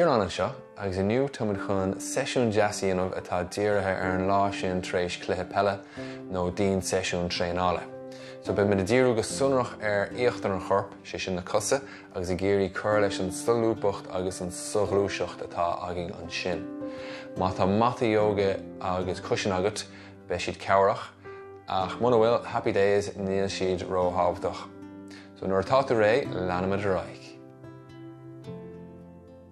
Ciarán anseo agus inniu táimid chun seisiún deas a dhéanamh atá dírithe ar an lá sin tar éis cluiche peile nó dianseisiún traenála. So beimid ag díriú go sonrach ar íochtar an choirp, sé sin na cosa, agus ag iarraidh cur leis an solúbthacht agus an soghluaiseacht atá againn ansin. Má tá mata ióga agus cúisín agat, beidh siad cabhrach, ach muna bhfuil, happy days, níl siad róthábhachtach. So nuair atá tú réidh, leanfaimid ar aghaidh.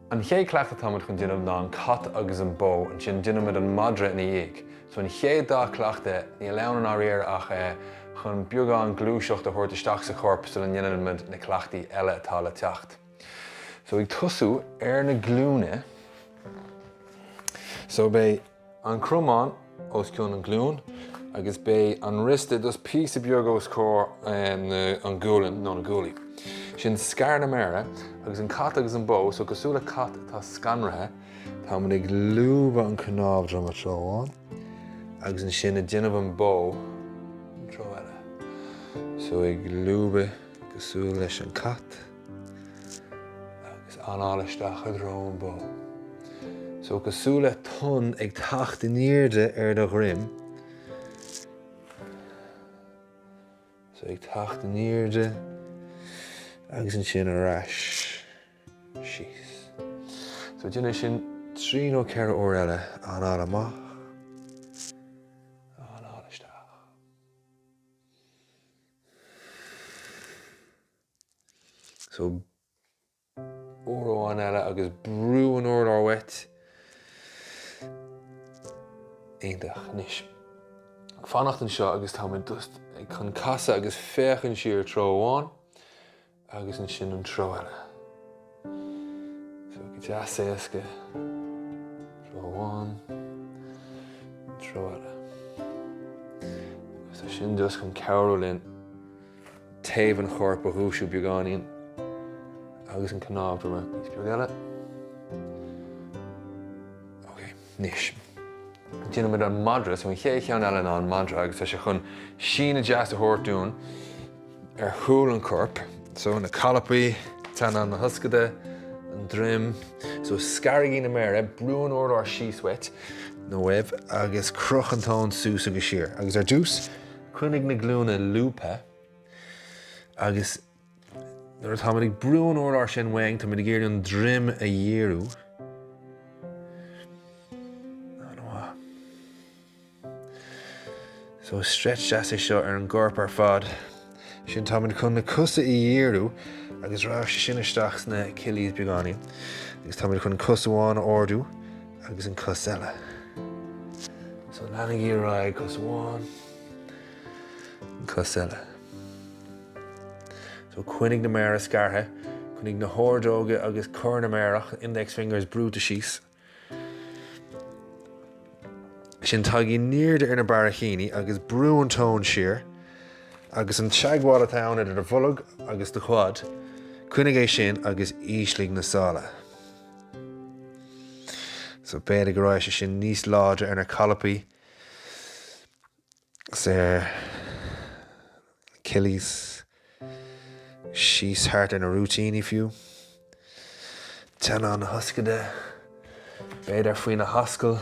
An chéad cleachtadh atáimid chun déanamh ná an cat agus an bó, ansin déanfaimid an madra ina dhiaidh. So an chéad dá cleachtadh, níl ann i ndáiríre ach chun beagán gluaiseacht a thabhairt isteach sa chorp sula ndéanfaimid na cleachtaí eile atá le teacht. So ag tosú ar na glúine, so beidh. An cromán os cionn an glún agus beidh an riosta just píosa beag os comhair an gualainn nó na guaillí. Sin scar na méara agus an cat agus an bó, so cosúil le cat atá scanraithe, táimid ag lúbadh an cnámh droma treo amháin agus ansin ag déanamh an bó an treo eile. So ag lúbadh cosúil leis an cat. Agus anáil isteach i dtreo an bó. So cosúil le tonn ag teacht in airde ar do dhroim. So ag teacht in airde agus ansin ar ais síos. So déan é sin trí nó 4 uair eile, anáil amach, anáil isteach. So, uair amháin eile agus brú an urlár uait. Iontach. Anois, ag fanacht anseo agus táimid just chun casadh agus féachaint siar treo amháin agus ansin an treo eile. So, go deas éasca. Treo amháin, treo eile. Agus tá sin just chun cabhrú linn taobh an choirp a dhúisiú beagáinín agus an cnámh droma píosa beag eile. Ok, anois. Déanfaimid an madra, so an chéad cheann eile ná an madra agus tá sé chun síneadh deas a thabhairt dúinn ar chúl an choirp. So na calapaí, teannán na hioscaide, an droim. So scaraigí na méara, brú an urlár síos uait nó uaibh agus croch an tóin suas agus siar. Agus ar dtús, Coinnigh na glúine lúbtha agus nuair atáimid ag brú an urlár sin uainn, táimid ag iarraidh an droim a dhíriú. An-mhaith. So stretch deas é seo ar an gcorp ar fad. Sin táimid chun na cosa a dhíriú agus rachaidh sé sin isteach sna Achilles beagáinín. Agus táimid chun cos amháin a ardú agus an cos eile. So leanaigí ar aghaidh, cos amháin, an cos eile. So coinnigh na méara scartha, coinnigh na hordóga agus corr na méarach, index fingers brúite síos. Sin tagaigí in airde ar na barraicíní agus brú an tóin siar agus an teagmháil atá ann idir do bholg agus do quad, coinnigh é sin agus ísligh na sála. So b'fhéidir go raibh sé sin níos láidre ar na calapaí is ar Achilles, síos thart ar na rúitíní fiú. Teannán na hioscaide, b'fhéidir faoi na hascaill.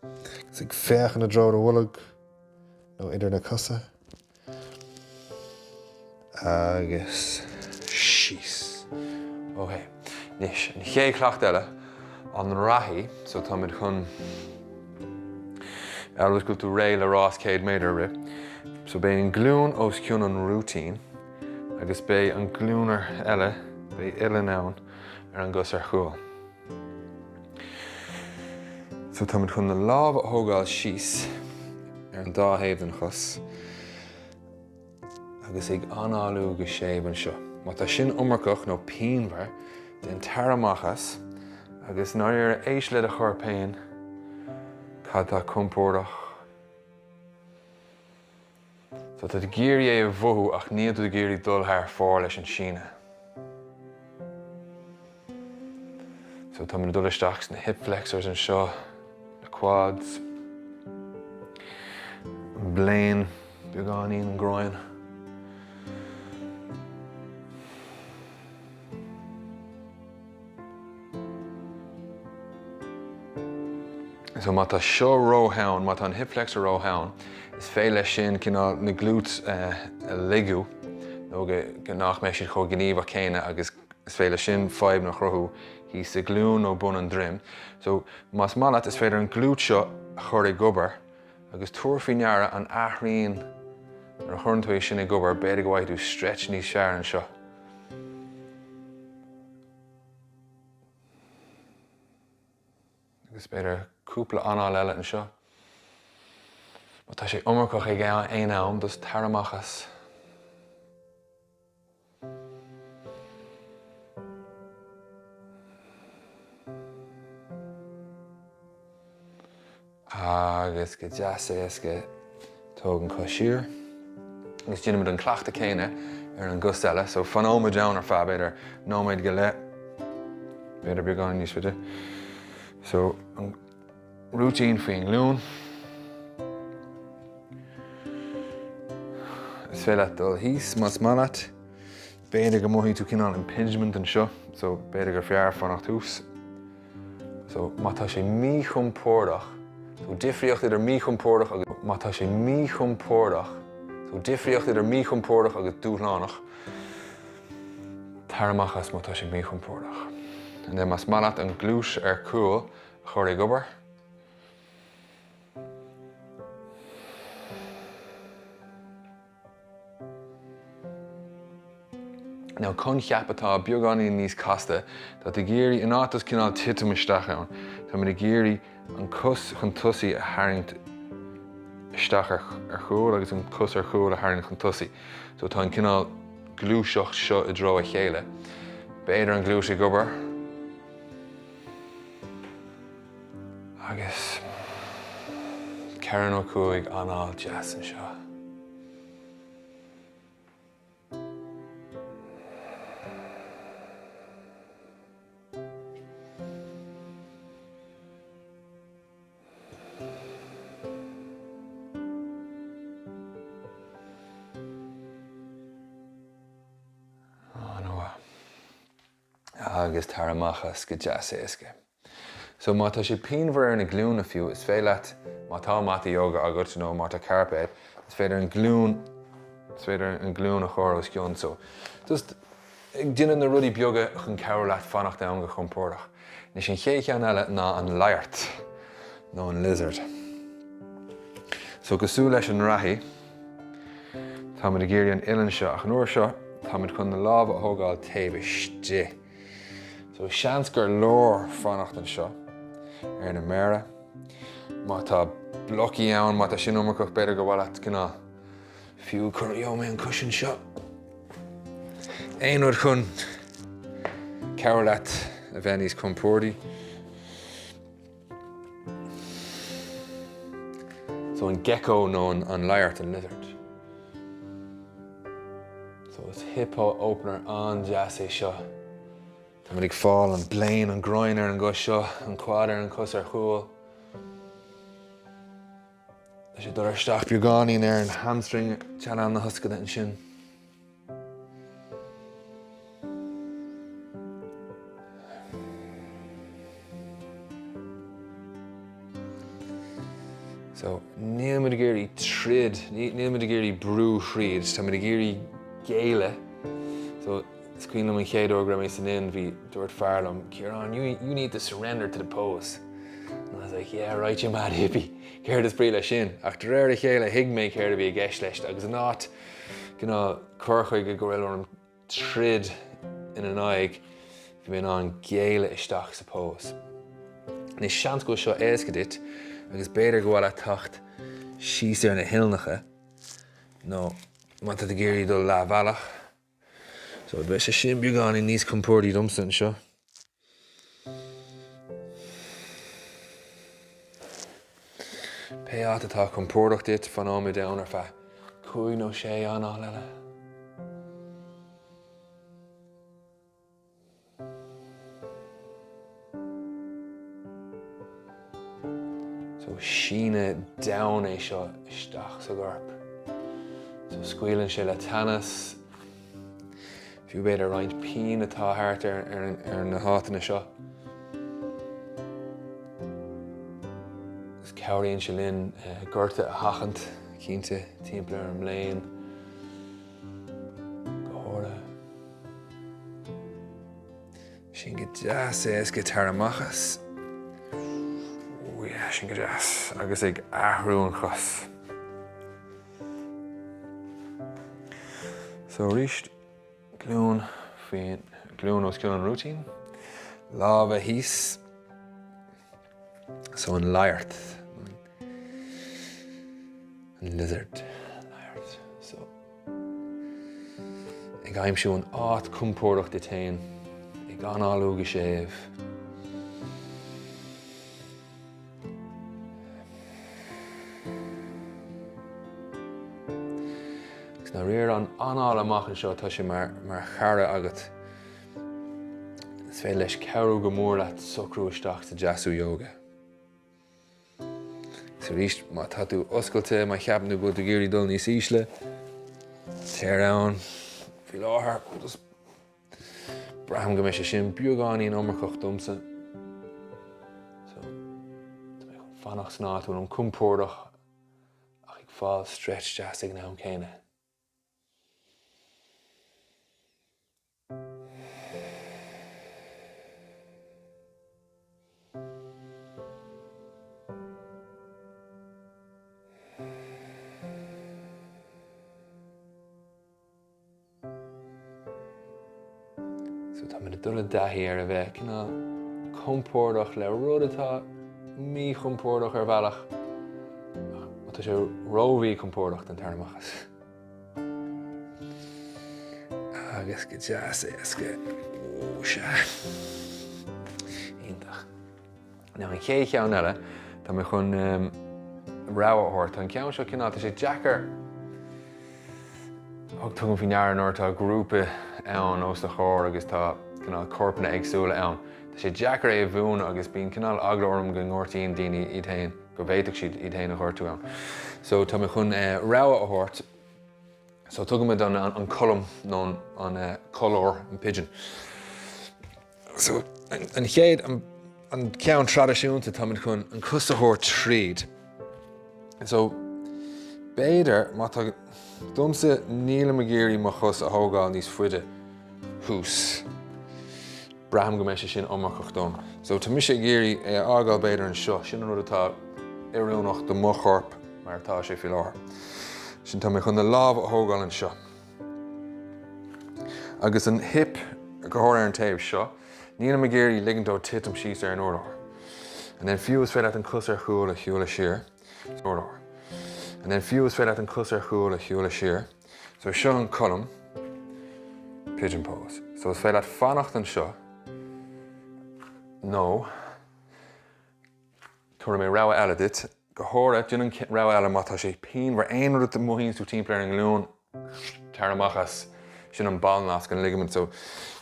Agus ag féachaint i dtreo do bholg nó idir na cosa. Agus síos. Ok, anois, an chéad chleacht eile, an reathaí, so táimid chun, amhail is go bhfuil tú réidh le rás 100 méadar a rith. So beidh an glún os cionn an rúitín agus beidh an glún eile, beidh uillinn ann ar an gcos ar chúl. So táimid chun na lámha a thógáil síos ar an dá thaobh den chos agus ag análú go séimh anseo. Má tá sin iomarcach nó pianmhar, déan tar amach as agus i ndáiríre éist le do chorp féin cad tá compordach. So tá tú ag iarraidh é a mhothú ach níl tú ag iarraidh dul thar fóir leis an síneadh. So táimid ag dul isteach sna hip flexors anseo, na quads, an bléin, beagáinín, an groin. So má tá seo rótheann, má tá an hip flexor rótheann, is féidir leis sin cineál na glutes a lagú nó go nach mbeidh siad chomh gníomhach céanna agus is féidir leis sin fadhbanna a chruthú thíos sa ghlúin nó bun an droim. So más maith leat is féidir an glute seo a chur ag obair agus tabhair faoi ndeara an athraíonn nuair a chuireann tú é sin ag obair, b'fhéidir go bhfaighidh tú stretch níos fearr anseo. Agus b'fhéidir cúpla anáil eile anseo. Má tá sé iomarcach ag aon am, just tar amach as. Agus go deas éasca tóg an cos siar. Agus déanfaimid an cleachtadh céanna ar an gcos eile. So fanóimid ann ar feadh b'fhéidir nóiméad go leith, b'fhéidir beagán níos faide. So an rúitín faoin nglúin. Is féidir leat dul thíos más maith leat. B'fhéidir go mothaíonn tú cineál impingement anseo, so b'fhéidir gur fearr fanacht thuas. So, má tá sé míchompordach, so difríocht idir míchompordach agus má tá sé míchompordach, so difríocht idir míchompordach agus dúshlánach, tar amach as má tá sé míchompordach. And then más maith leat an glute ar cúl a chur ag obair, Now coincheap atá beagáinín níos casta, tá tú ag iarraidh, in áit just cineál titim isteach ann, táimid ag iarraidh an cos chun tosaigh a tharraingt isteach ar chúl agus an cos ar chúl a tharraingt chun tosaigh. So tá an cineál gluaiseacht seo i dtreo a chéile. B'fhéidir an glute ag obair. Agus 4 nó 5 anáil deas anseo. Agus tar amach as go deas éasca. So má tá sé pianmhar ar na glúine fiú, is féidir leat, má tá mata yoga agat nó má tá cairpéad, is féidir an glún, is féidir an glún a chur os cionn. So just ag déanamh na rudaí beaga chun cabhrú leat fanacht ann go compordach. Anois an chéad cheann eile ná an laghairt nó an lizard. So cosúil leis an reathaí, táimid ag iarraidh an uillinn seo ach an uair seo táimid chun na lámha a thógáil taobh istigh. So seans gur leor fanacht anseo ar na méara. Má tá blocaí ann, má tá sin iomarcach, b'fhéidir gur mhaith leat cineál fiú cur gheobhaidh mé an cushion seo. Aon rud chun cabhrú leat a bheith níos compordaí. So an gecko nó an laghairt, an lizard. So is hip opener an-deas é seo. Táimid ag fáil an plane, an groin ar an gcos seo, an quad ar an cos ar chúl. Tá sé dul isteach beagáinín ar an hamstring, teannán na hioscaide ansin. So, níl muid ag iarraidh troid, níl muid ag iarraidh brú thríd, tá muid ag iarraidh géilleadh. So, is cuimhin liom an chéad uair go raibh mé san Ind, bhí, dúirt fear liom, Ciarán, you, you need to surrender to the pose. And I was like, yeah, right, you mad hippie. Céard is brí leis sin? Ach de réir a chéile thuig mé céard a bhí i gceist leis agus in áit cineál cur chuige go raibh orm troid ina n-aghaidh, bhí mé in ann géilleadh isteach sa pose. Anois seans go bhfuil seo éasca duit agus b'fhéidir gur mhaith leat teacht síos ar na huillinneacha nó má tá tú ag iarraidh dul leathbhealach. So beidh sé sin beagáinín níos compordaí domsa anseo. Pé áit atá compordach duit, fanóimid ann ar feadh 5 nó 6 anáil eile. So síneadh domhain é seo isteach sa gcorp. So scaoileann sé le teannas, fiú b'fhéidir roinnt pian atá thart ar, ar, ar na háiteanna seo. Agus cabhraíonn sé linn gorta a sheachaint, cinnte, timpeall ar an mbléin go háirithe. Sin go deas éasca tar amach as. Ooh yeah, sin go deas. Agus ag athrú an chos. So arís, glúin faoin glúin os cionn an rúitín, lámha thíos. So an laghairt, an lizard, laghairt, so ag aimsiú an áit compordach duit féin, ag análú go séimh. Agus dáiríre an anáil amach anseo tá sé mar, mar chara agat. Is féidir leis cabhrú go mór leat socrú isteach sa deasú ióga. Agus arís, má tá tú oscailte, má cheapann tú go bhfuil tú ag iarraidh dul níos ísle, téir ann faoi láthair. Just braithim go mbeidh sé sin beagáinín iomarcach domsa. So, tá mé chun fanacht san áit a bhfuilim compordach ach ag fáil stretch deas ag an am céanna. So táimid ag dul i dtaithí ar a bheith cineál compordach le rud atá míchompordach ar bhealach ach tá sé ró-mhíchompordach don tar amach as. Agus go deas éasca. Ó, sea. Iontach. Now an chéad cheann eile, tá mé chun rogha a thabhairt. Tá an ceann seo cineál, tá sé deacair. Thug tugaim faoi ndeara nuair atá grúpa ann os do chomhair agus tá cineál corpanna éagsúla ann. Tá sé deacair é a mhúineadh agus bíonn cineál eagla orm go ngortaíonn daoine iad féin, go bhféadfadh siad iad féin a ghortú ann. So tá mé chun rogha a thabhairt. So tugaimid an an colm nó an colúr, an pigeon. So an chéad, an ceann traidisiúnta, táimid chun an cos a thabhairt tríd. So b'fhéidir, má tá, domsa nílim ag iarraidh mo chos a thógáil níos faide thuas. Braithim go mbeidh sé sin iomarcach dom. So tá mise ag iarraidh é a fhágáil b'fhéidir anseo, sin an rud atá oiriúnach do mo chorp mar atá sé faoi láthair. Sin tá mé chun na lámha a thógáil anseo. Agus an hip go háirithe ar an taobh seo, nílim ag iarraidh ligint dó titim síos ar an urlár. And then fiú is féidir leat an cos ar chúl a shiúladh siar. Urlár. And then fiú is féidir leat an cos ar chúl a shiúladh siar. So seo an colm, pigeon pose. So is féidir leat fanacht anseo nó Tabharfaidh mé rogha eile duit. Go háirithe, déan an rogha eile má tá sé pianmhar, aon rud a mothaíonn tú timpeall ar an nglúin, tar amach as, sin an ballnasc, an ligament. So,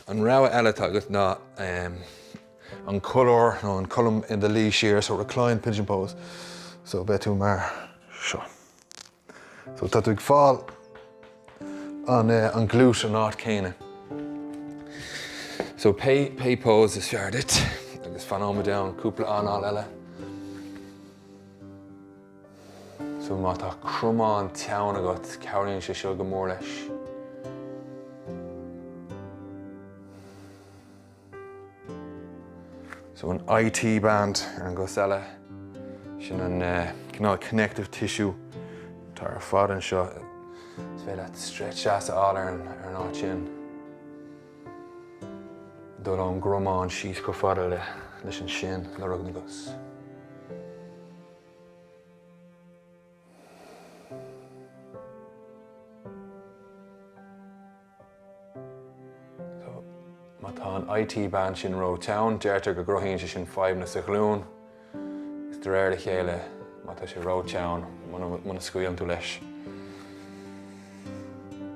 an rogha eile atá agat ná an colúr nó an colm i do luí siar, so reclined pigeon pose. So, beidh tú mar seo. So tá tú ag fáil an, an glute an áit céanna. So pé, pé pose is fearr duit agus fanóimid ann cúpla anáil eile. So má tá cromán teann agat, cabhraíonn sé seo go mór leis. So an IT band ar an gcos eile, sin an cineál connective tissue atá ar fad anseo. Is féidir leat stretch deas a fháil ar an ar an áit sin. Dul ón gcromán síos chomh fada le leis an shin, lorg na gcos. So, má tá an IT band sin ró-teann, deirtear go gcruthaíonn sé sin fadhbanna sa ghlúin. Agus de réir a chéile, má tá sé ró-teann, muna scaoileann tú leis,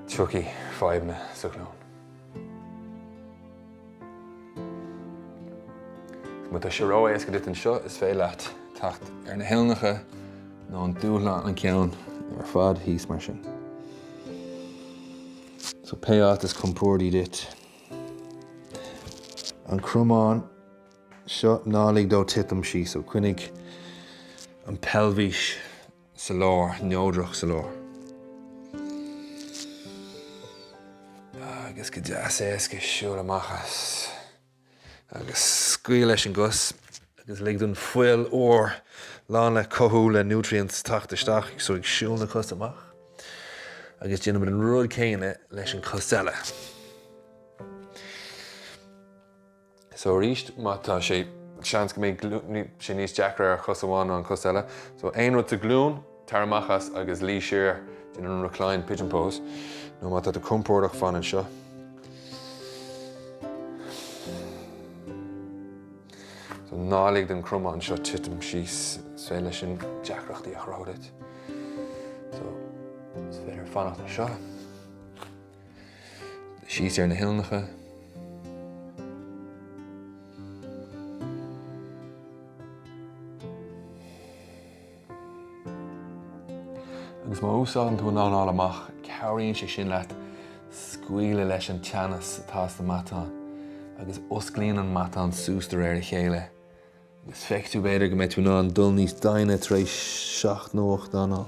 tiocfaidh fadhbanna sa ghlúin. Má tá sé ró-éasca duit anseo, is féidir leat teacht ar na huillinneacha nó an dúshlán an ceann ar fad thíos mar sin. So pé áit is compórdaí duit. An cromán seo ná lig dó titim síos, so coinnigh. An peilbhís sa lár, neodrach sa lár. Agus go deas éasca siúl amach as agus scaoil leis an gcos agus lig don fuil úr lán le cothú le nutrients teacht isteach so ag siúl na cos amach agus déanaimid an rud céanna leis an cos eile. So arís, má tá sé, seans go mbeidh sé níos deacra ar chos amháin ná an cos eile. So aon rud sa ghlúin, tar amach as agus luí siar, déan an recline pigeon pose. Nó má tá tú compordach, fan anseo. So ná lig don cromán seo titim síos, is féidir leis sin deacrachtaí a chruthú duit. So is féidir fanacht anseo. Síos ar na huillinneacha. Agus má úsáideann tú an anáil amach, cabhraíonn sé sin leat scaoileadh leis an teannas atá sna matáin agus osclaíonn an matán suas de réir a chéile. Agus feicfidh tú b'fhéidir go mbeidh tú in ann dul níos doimhne tar éis 7 nó 8 anáil.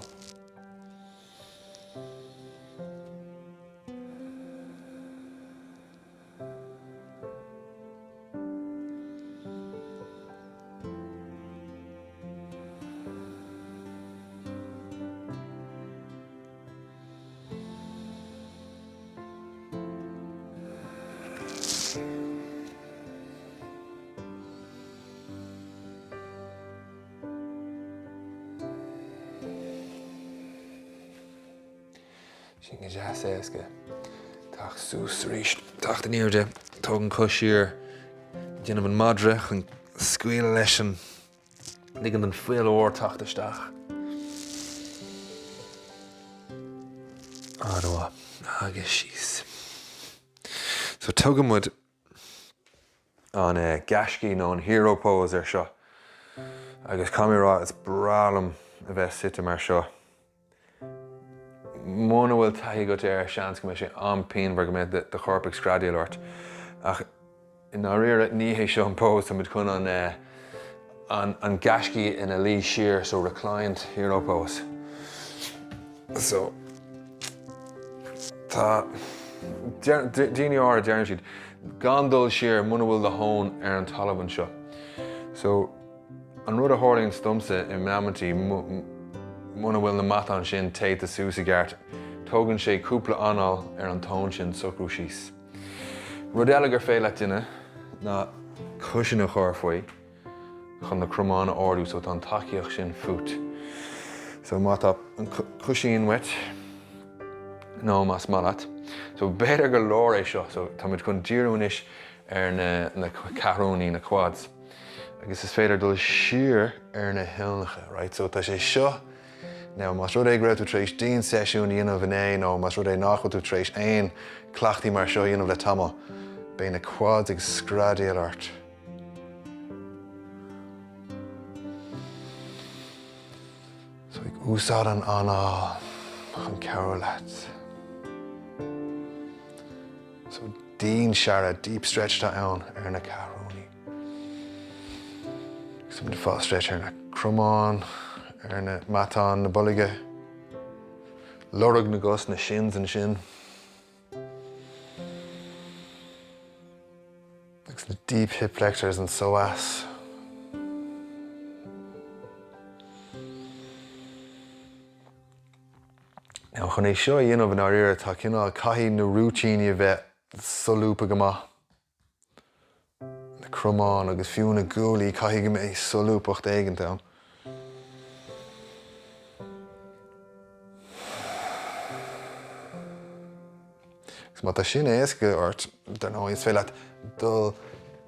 Sin go deas éasca. Teacht suas arís, teacht in airde, tóg an cos siar, déanamh an madra chun scaoileadh leis an ligean don fuil úr teacht isteach. An-mhaith. Agus síos. So tugann muid an gaiscí nó an hero pose ar seo agus caithfidh mé a rá is breá liom a bheith suite mar seo. Muna bhfuil taithí agat air seans go mbeidh sé an-pianmhar go mbeidh do chorp ag screadaíl ort ach i ndáiríre ní hé seo an pose, táimid chun an an gaiscí ina luí siar so reclined hero pose. So tá daoine áirithe deireann siad gan dul siar muna bhfuil do thóin ar an talamh anseo. So an rud a tharlaíonn domsa in amantaí muna bhfuil na matáin sin téite suas i gceart, tógann sé cúpla anáil ar an tóin sin socrú síos. Rud eile gur féidir leat déanamh ná cushion a chur faoi chun na cromáin a ardú so tá an tacaíocht sin fút. So má tá an cúisín uait nó más maith leat. So b'fhéidir go leor é seo, so táimid chun díriú anois ar na na ceathrúnaí, na quads. Agus is féidir dul siar ar na huillinneacha, right? So tá sé seo Now, más rud é go raibh tú tar éis dianseisiún a dhéanamh inné nó más rud é nach bhfuil tú tar éis aon cleachtaí mar seo a dhéanamh le tamall, beidh na quads ag screadaíl ort. So ag úsáid an anáil chun cabhrú leat. So diansearradh, deep stretch atá ann ar na ceathrúnaí. Agus muid ag fáil stretch ar na cromáin, ar na matáin, na boilge, lorg na gcos, na shins ansin. Agus na deep hip flexors an psoas. Now chun é seo a dhéanamh i ndáiríre tá cineál, caithfidh na rúitíní a bheith solúbtha go maith. Na cromáin agus fiú na guaillí, caithfidh go mbeidh solúbthacht éigint ann. Agus má tá sin éasca ort, dar ndóigh, is féidir leat dul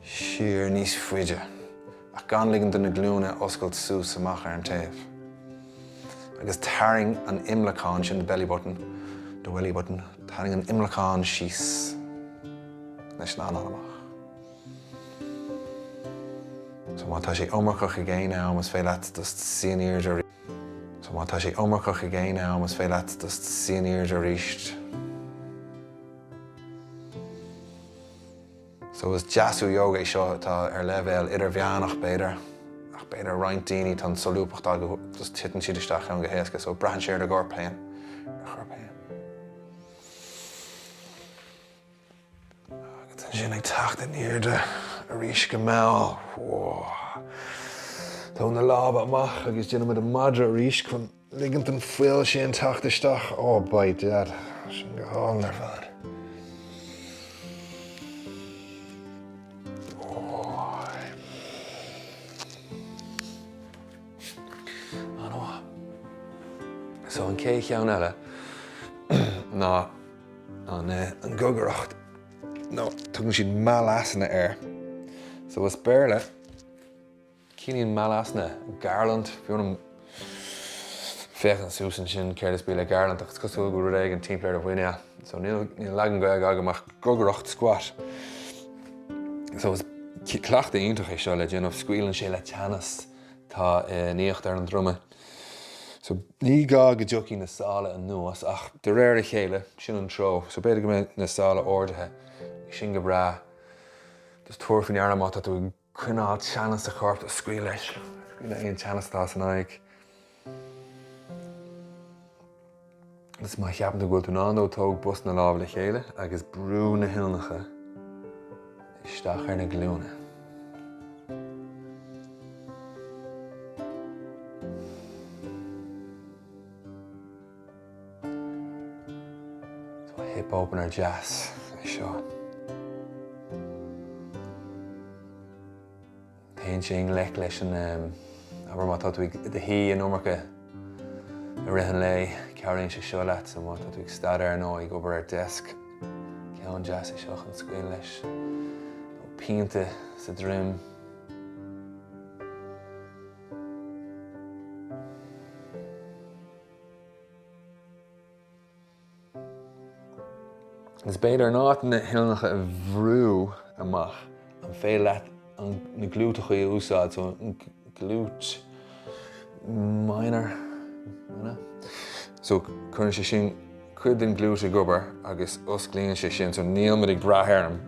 siar níos faide, ach gan ligean do na glúine oscailt suas amach ar an taobh. Agus tarraing an imleacán, sin do belly button, do welly button, tarraing an imleacán síos leis an anáil amach. So má tá sé iomarcach ag aon am, is féidir leat just suí in airde. So má tá sé iomarcach ag aon am, is féidir leat just suí in airde arís. So is deasú ióga é seo atá ar leibhéal idirmheánach b'fhéidir, ach. b'fhéidir roinnt daoine tá an solúbthacht acu just titeann siad isteach ann go héasca so braitheann sé ar do chorp féin, ar do chorp féin. Agus ansin ag teacht in airde arís go mall. Tóg na lámha amach agus déanfaimid an madra arís chun ligint don fuil sin teacht isteach. Ó, by dad, sin go hálainn ar fad. An-mhaith. So an chéad cheann eile ná an an gogaireacht nó tugann siad malasana air. So as Béarla ciallaíonn malasana garland, bhí orm féachaint suas ansin céard is brí le garland ach is cosúil go bhfuil rud éigin timpeall ar do mhuineál. So níl níl leagan Gaeilge agam ach gogaireacht squat. So is cleachtadh iontach é seo le déanamh, scaoileann sé le teannas atá in íochtar an droma. So ní gá go dtiocfaidh na sála anuas ach de réir a chéile, sin an treo. So b'fhéidir go mbeidh na sála ardaithe, sin go breá. Just tabhair faoi ndeara má tá tú ag coinneáil teannas sa chorp, scaoil leis, scaoil le aon teannas atá san aghaidh. Agus má cheapann tú go bhfuil tú in ann dó, tóg bos na lámh le chéile agus brú na huillinneacha isteach ar na glúine. So hip opener deas é seo. Téann sé i ngleic leis an, abair má tá tú i do shuí an iomarca i rith an lae, cabhraíonn sé seo leat, so má tá tú ag staidéar nó ag obair ar desk, ceann deas é seo chun scaoileadh leis. Nó pianta sa droim. Is b'fhéidir in áit na huillinneacha a bhrú amach, an féidir leat na glútachaí a úsáid, so an glute minor, so cuireann sé sin cuid den glute ag obair agus osclaíonn sé sin, so níl muid ag brath ar an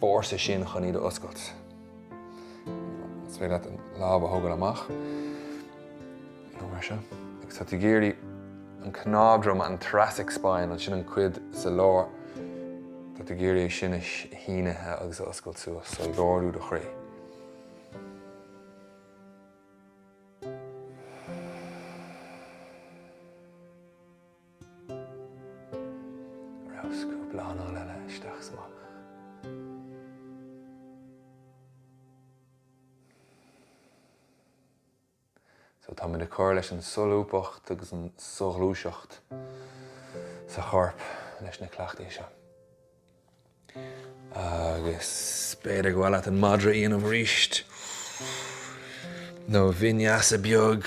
fórsa sin chun iad a oscailt. Is féidir leat an lámh a thógáil amach nó mar seo. Agus tá tú ag iarraidh an cnámh droma, an thoracic spine, ansin an cuid sa lár, tá tú ag iarraidh é sin a shíneadh agus a oscailt suas, so ag ardú do chroí. Agus cúpla anáil eile isteach is amach. So táimid ag cur leis an solúbthacht agus an soghluaiseacht sa chorp leis na cleachtaí seo. Agus b'fhéidir gur mhaith leat an madra a dhéanamh arís. Nó vinyasa beag.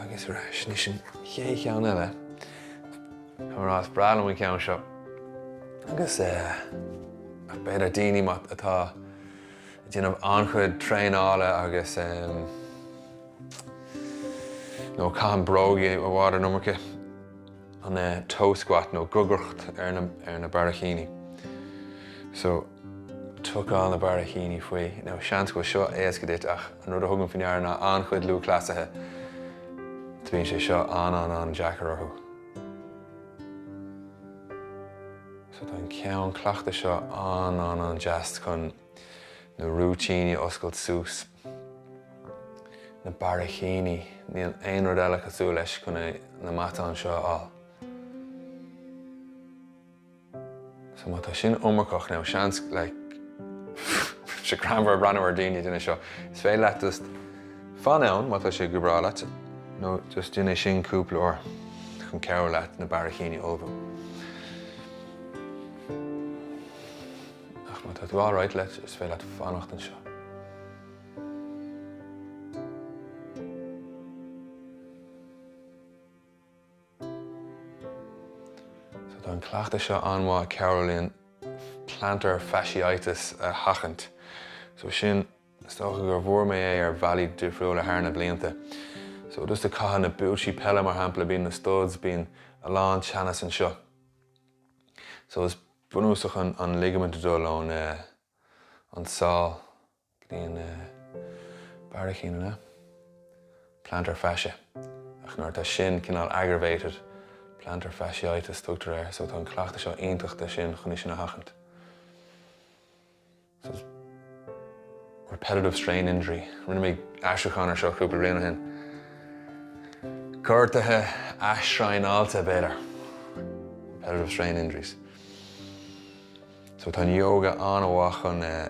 Agus ar ais anois an chéad cheann eile. Tá mé ag rá is breá liom an ceann seo. Agus eh, ach b'fhéidir daoine má atá ag déanamh an-chuid traenála agus em, nó caitheann brógaí i bhfad an iomarca, an toe squat nó gogaireacht ar na, ar na barraicíní. So, tucáil na barraicíní faoi. Now, seans go bhfuil seo éasca duit ach an rud a thugaim faoi ndeara ná an-chuid lúthchleasaithe, bíonn sé seo an-an-an-deacair orthu. So tá an ceann cleachtadh seo an-an-an-deas chun na rúitíní a oscailt suas. Na barraicíní, níl aon rud eile cosúil leis chun na matáin seo a fháil. So má tá sin iomarcach now, seans like sé greannmhar breathnú ar daoine ag déanamh seo. Is féidir leat just fan ann má tá sé go breá leat nó just déan é sin cúpla uair chun cabhrú leat na barraicíní a ullmhú. Ach má tá tú alright leis, is féidir leat fanacht anseo. So tá an cleachtadh seo an-mhaith cabhrú linn plantar fasciitis a sheachaint. So sin, is dócha gur bhfuair mé é ar bhealaí difriúla thar na blianta. So just ag caitheamh na buaitsí peile mar shampla, bíonn na studs, bíonn a lán teannas anseo. So is bunúsach an, an ligament ag dul ón eh, An sál go dtí an barr a chinn, an ea? Plantar fascia. Ach nuair atá sin cineál aggravated, plantar fasciitis tugtar air, so tá an cleachtadh seo iontach do sin chun é sin a sheachaint. So repetitive strain injury. Rinne mé aistriúchán ar seo cúpla bliain ó shin. Gortuithe athstraenáilte, b'fhéidir. Repetitive strain injuries. So tá an ióga an-mhaith chun na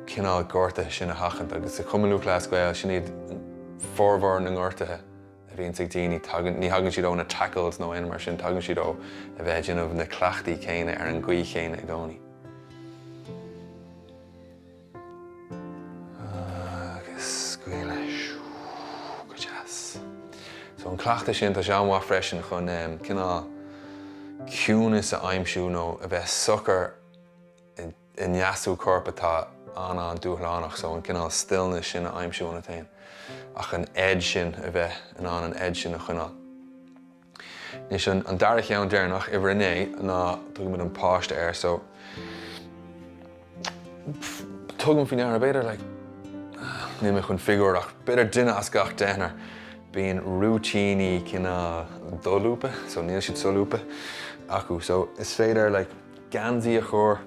cineál gortuithe sin a sheachaint agus sa Chumann Lúthchleas Gael sin iad formhór na ngortuithe a bhíonns ag daoine, tagann, ní thagann siad ó na tackles nó aon mar sin, tagann siad ó a bheith ag déanamh na cleachtaí céanna ar an gcaoi chéanna i gcónaí. Agus scaoileadh. Go deas. So an cleachtadh sin, tá sé an-mhaith freisin chun cineál ciúnas a aimsiú nó a bheith socair i ndeasú coirp atá an-an-dúshlánach. So an cineál stillness sin a aimsiú ionat féin ach an edge sin a bheith in ann an edge sin a choinneáil. Anois an dara cheann deireanach, uimhir 9, ná tugaimid an páiste air so tugaim faoi ndeara b'fhéidir like níl mé chun figiúr ach b'fhéidir duine as gach deichniúr bíonn rúitíní cineál dolúbtha so níl siad solúbtha acu so is féidir like geansaí a chur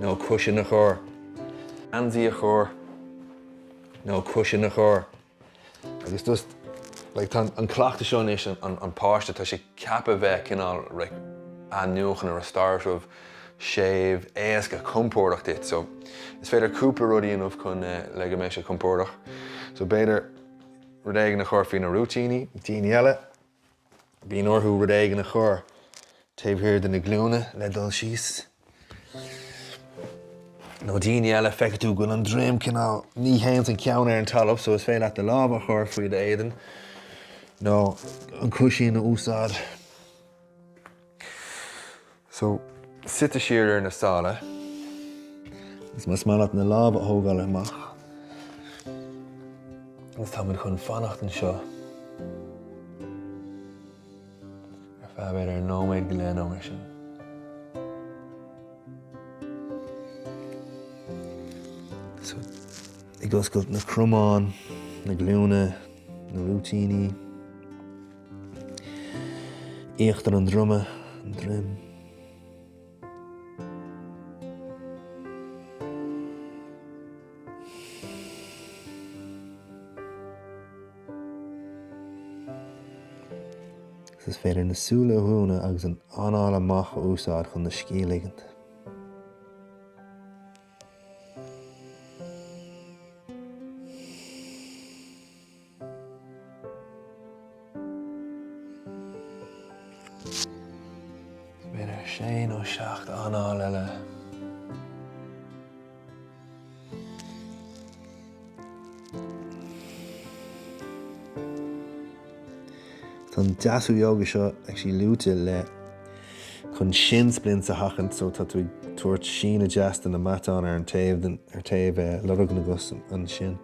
nó cúisín a chur geansaí a chur nó cúisín a chur Agus just, like, tá an cleachtadh seo anois, an páiste, tá sé ceaptha bheith cineál, like, athnuachana, restorative, séimh, éasca, compordach duit. So, is féidir cúpla rud a dhéanamh chun le go mbeidh sé compordach. So, b'fhéidir rud éigin a chur faoi na rúitíní, daoine eile. Bíonn orthu rud éigin a chur taobh thiar de na glúine le dul síos. Nó daoine eile, feicfidh tú go bhfuil an droim cineál, ní théann an ceann ar an talamh so is féidir leat do lámh a chur faoi d'éadan nó an cúisín a úsáid. So, suite siar ar na sála. Agus más maith leat na lámha a thógáil amach. Agus táimid chun fanacht anseo. Ar feadh b'fhéidir nóiméad go leith nó mar sin. So, ag oscailt na cromáin, na glúine, na rúitíní. Íochtar an droma, an droim. Is féidir na súile a dhúnadh agus an anáil amach a úsáid chun do scíth a ligint. B'fhéidir sé nó 7 anáil eile. Tá an deasú ióga seo actually luaite le chun shin splints a sheachaint so tá tú ag tabhairt síneadh deas do na matáin ar an taobh den ar taobh lorg na gcos ansin.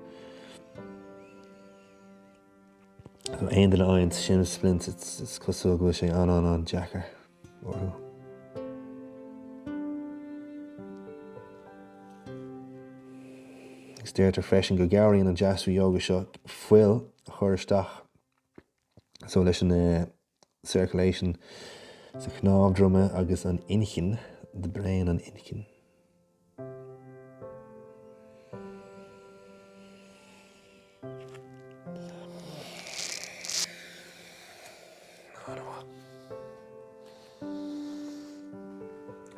So aon duine a fhaigheann shin splints is cosúil go bhfuil sé an-an-an-deacair orthu. Agus deirtear freisin go gcabhraíonn an deasú ióga seo fuil a chur isteach so leis an circulation sa chnámh droma agus an inchinn, the brain an inchinn.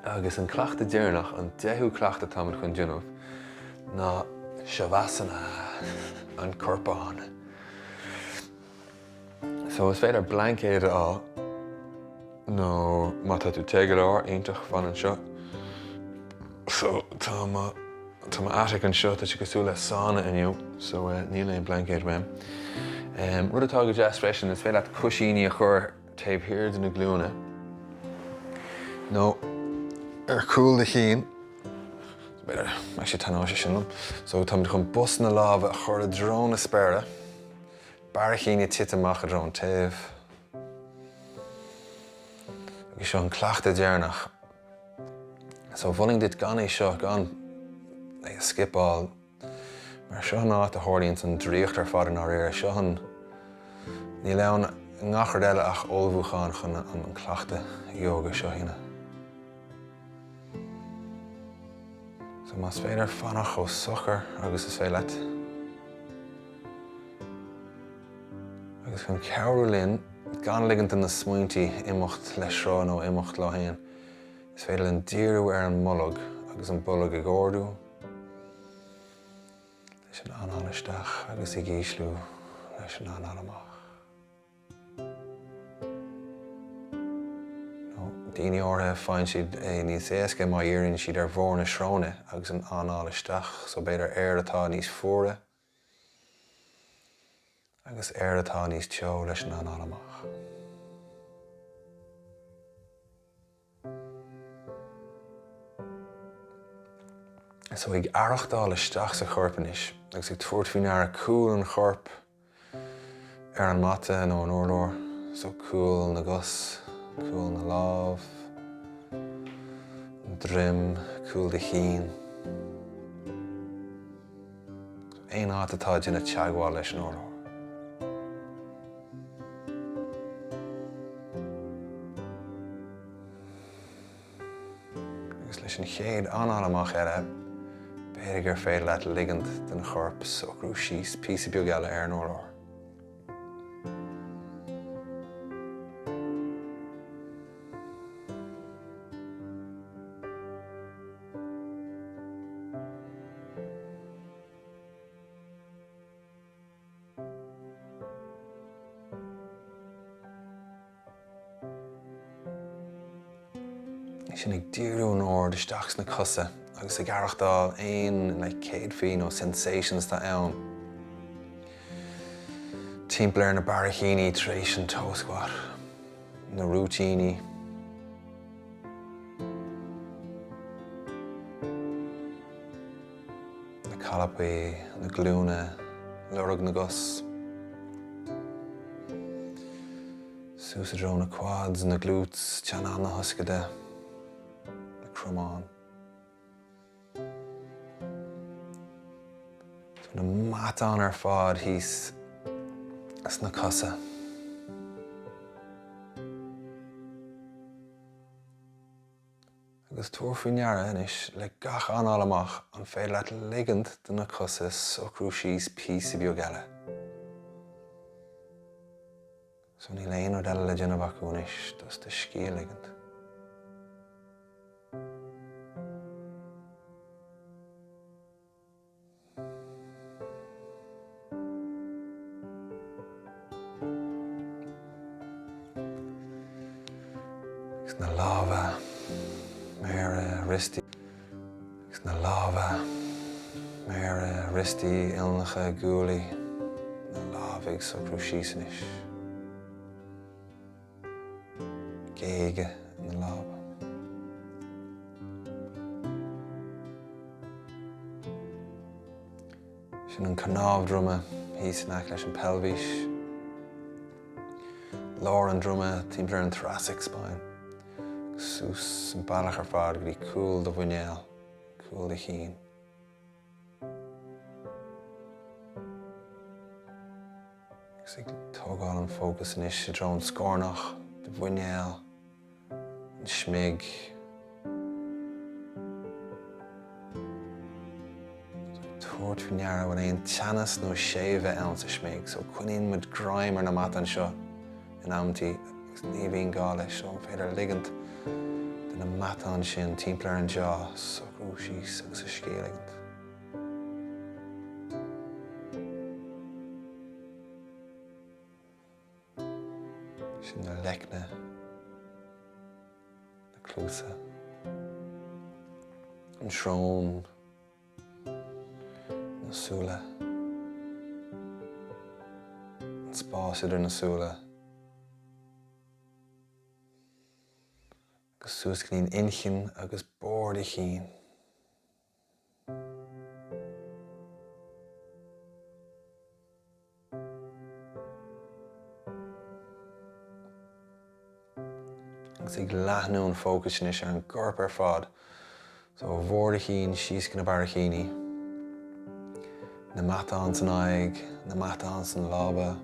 Agus an cleachtadh deireanach, an deichiú cleachtadh atáimid chun déanamh, ná Shavasana, an corpán. So is féidir blaincéad a fháil nó má tá tú te go leor, iontach, fan anseo. So tá mo tá mo attic anseo, tá sé cosúil le sauna inniu, so níl aon blaincéad uaim. Rud atá go deas freisin, is féidir leat cúisíní a chur taobh thiar de na glúine nó ar chúl do chinn. B'fhéidir, actually taitneoidh sé sin liom. So táimid chun bos na láimhe a chur i dtreo na spéire. Barr a chinn ag titim amach i dtreo an taobh. Agus seo an cleachtadh deireanach. So mholfainn duit gan é seo, gan é a scipeáil mar seo an áit a tharlaíonns an draíocht ar fad i ndáiríre. Seo an, níl ann i ngach rud eile ach ullmhúchán chun an cleachtadh ióga seo a dhéanamh. So más féidir fanacht chomh socair agus is féidir leat. Agus chun cabhrú linn gan ligint do na smaointí imeacht le sruth nó imeacht leo féin, is féidir linn díriú ar an mbolg agus an bolg ag ardú leis an anáil isteach agus ag ísliú leis an anáil amach. Nó daoine áirithe, faigheann siad é níos éasca má dhíríonn siad ar bharr na sróine agus an anáil isteach, so b'fhéidir aer atá níos fuaire agus aer atá níos teo leis an anáil amach. So ag aireachtáil isteach sa chorp anois agus ag tabhairt faoi ndeara cúl an choirp ar an mata nó an urlár, so cúl na gcos, cúl na lámh, an droim, cúl do chinn. Aon áit atá ag déanamh teagmháil leis an urlár. Agus leis an chéad anáil amach eile, b'fhéidir gur féidir leat ligint don chorp socrú síos píosa beag eile ar an urlár. Sin ag díriú an aird isteach sna cosa agus ag aireachtáil aon like céadfaí nó sensations atá ann timpeall ar na barraicíní tar éis an toe squat, na rúitíní. Na calapaí, na glúine, lorg na gcos. Suas i dtreo na quads, na glutes, teannán na hioscaide, na cromáin. Na matáin ar fad thíos sna cosa. Agus tabhair faoi ndeara anois, le gach anáil amach, an féidir leat ligint do na cosa socrú síos píosa beag eile. So níl aon rud eile le déanamh acu anois, just a scíth a ligint. Agus na lámha, méara, riostaí. Agus na lámha, méara, riostaí, uillinneacha, guaillí. Na lámha ag socrú síos anois. Géaga na lámha. Sin an cnámh droma thíos in aice leis an peilbhís. Lár an droma timpeall ar an thoracic spine. Agus suas an bealach ar fad go dtí cúl do mhuinéil, cúl do chinn. Agus ag tógáil an fócas anois i dtreo an scornach, do mhuinéal, an smig. Ag tabhairt faoi ndeara bhfuil aon teannas nó séimhe ann sa smig. So coinníonn muid greim ar na matáin anseo in amantaí agus ní bhíonn gá leis. So an féidir ligint do na matáin sin timpeall ar an jaw socrú síos agus a scíth a ligint. Sin na leicne, na cluasa, an srón, na súile, an spás idir na súile. Agus suas go dtí an inchinn agus bord an chinn. Agus ag leathnú an fócais anois ar an gcorp ar fad. So ó bharr do chinn síos go na barraicíní, na meatáin san aghaidh, na meatáin sna lámha,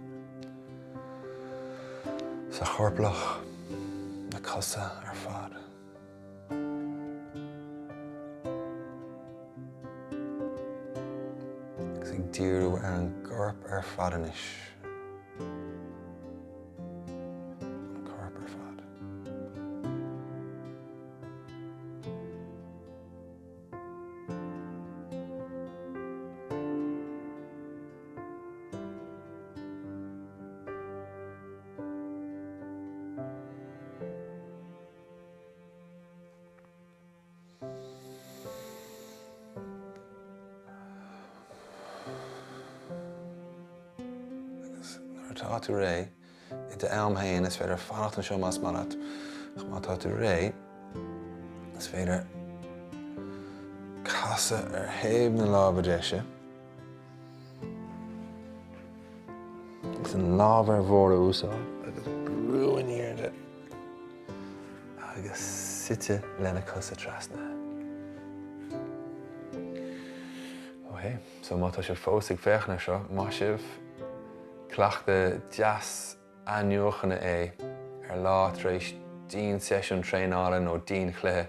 sa chorplach, na cosa ar fad. Agus ag díriú ar an gcorp ar fad anois. An corp ar fad. Agus nuair atá tú réidh, i d'am féin, is féidir fanacht anseo más maith leat, ach má tá tú réidh, is féidir casadh ar thaobh na láimhe deise agus an lámh ar bharr a úsáid agus brú in airde agus suite lena cosa trasnaithe. Ok, so má tá sibh fós ag féachaint ar seo, maith sibh. Cleachtadh deas athnuachana é ar lá tar éis dian-seisiún traenála nó dian-chluiche.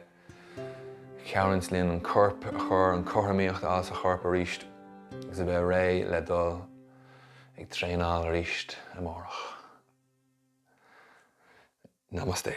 Cabhraíonn linn an corp a chur, an cothromaíocht a fháil sa chorp arís agus a bheith réidh le dul ag traenáil arís amárach. Namaste.